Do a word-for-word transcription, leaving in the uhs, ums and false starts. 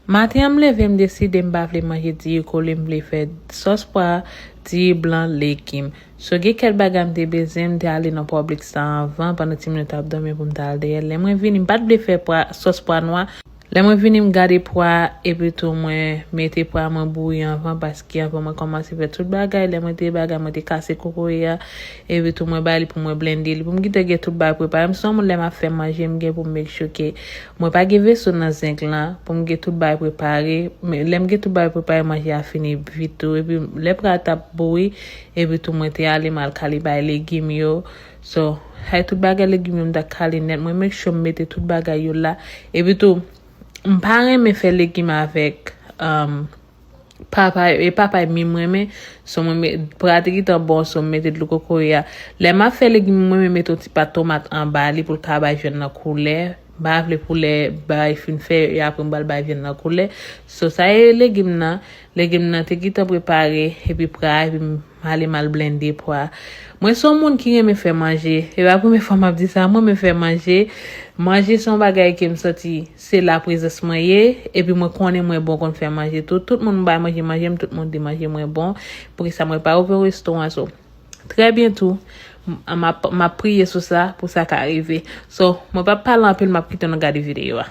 Maten an m leve, m deside m pa vle manje diri kole, m vle fè sòs pwa, diri blan, legim. So gen kèk bagay m te bezwen, m te ale nan Publix sa anvan, pandan timoun yo t ap dòmi pou m t al dèyè. Lè mwen vini, m pa t vle fè pwa, sòs pwa nwa. Lè mwen vini, m gade pwa, epi tou mwen mete pwa mwen bouyi anvan, paske anvan mwen kòmanse fè tout bagay. Lè mwen te bagay, mwen te kase kokoye a, epi tou mwen bay li pou mwen blende li. Pou m gentan gen tout bagay prepare, m se yon moun lè m ap fè manje, m gen pou m make sure ke mwen pa gen veso nan zenk lan, pou m gen tout bagay prepare. Men lè m gen tout bagay prepare, manje a fini vit tou. Epi lè pwa a t ap bouyi, epi tou mwen te ale m al kale bay legim yo. So, hay tout bagay legim yo m ta kale nèt. Mwen make sure m mete tout bagay yo la. Epi tou, m pa renmen fè legim avèk, um, papay, e papay mi m renmen. So, mwen met, pwa a te gentan bon, so m mete dlo kokoye a. Lè m ap fè legim, mwen renmen mete yon ti pat tomat anba li pou l ka bay vyann nan koulè. M pa vle pou lè bagay fin fè, e apre m pral bay vyann nan koulè. So, sa e legim nan. Legim nan te gentan prepare, epi pwa, epi m ale m al blende pwa. Mwen se yon moun ki renmen fè manje. E pa premye fwa m ap di sa, mwen renmen fè manje. Manje se yon bagay ke m santi se la prezans mwen ye, epi mwen konnen mwen bon konn fè manje tou. Tout moun m bay manje, manje m, tout moun di manje mwen bon. Poukisa mwen pa ouvè restoran, so. Trè byento, m, m ap, m ap priye sou sa, pou sa ka rive. So, mwen p ap pale anpil, m ap kite nou gade videyo a.